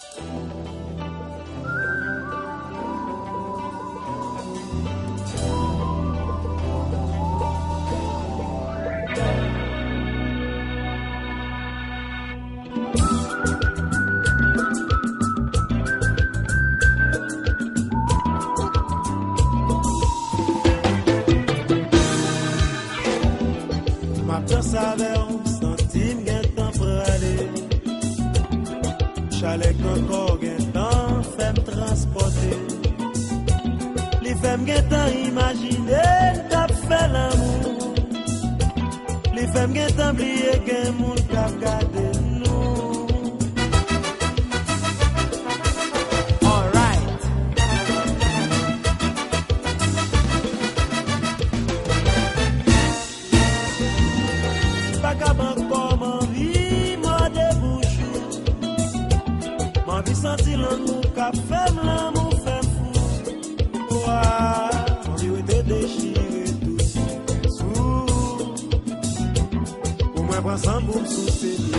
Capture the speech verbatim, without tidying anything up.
M ap danse avè w, m santi m gentan prale. Chalè gran kò w gentan fè m transpòte. Li fè m gentan imajine n t ap fè lanmou. Li fè m gentan bliye gen moun k ap gade nou. Alright. Vagabon kò m anvi mòde bouch ou. M anvi santi lang ou k ap fè m lanmou fè m fou. Wa, m anvi rete dechire tout sou. Pou mwen pran san pou m souse li.